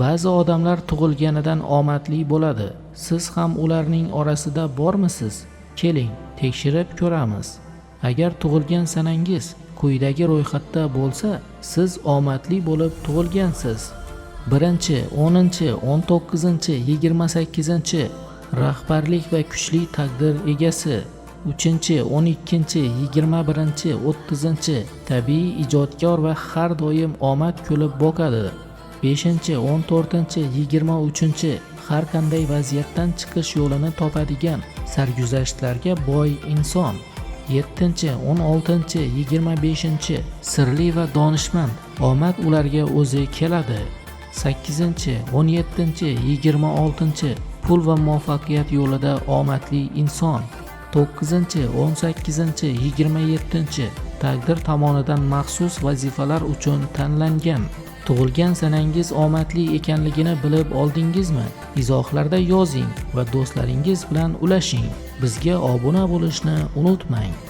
Ba'zi odamlar tug'ilganidan omadli bo'ladi. Siz ham ularning orasida bormisiz? Keling, tekshirib ko'ramiz. Agar tug'ilgan sanangiz quyidagi ro'yxatda bo'lsa, siz omadli bo'lib tug'ilgansiz. 1, 10, 19, 28 rahbarlik va kuchli taqdir egasi. 3, 12, 21, 30 tabiiy ijodkor va har doim omad kulib boqadi. 5, 14, 23 har qanday vaziyatdan chiqish yo'lini topadigan sarguzashtlarga boy inson. 7, 16, 25 sirli va donishmand, omad ularga o'zi keladi. 8, 17, 26 pul va muvaffaqiyat yo'lida omadli inson. 9, 18, 27 taqdir tomonidan maxsus vazifalar uchun tanlangan. Tug'ilgan sanangiz omadli ekanligini bilib oldingizmi? Izohlarda yozing va do'stlaringiz bilan ulashing. Bizga obuna bo'lishni unutmang.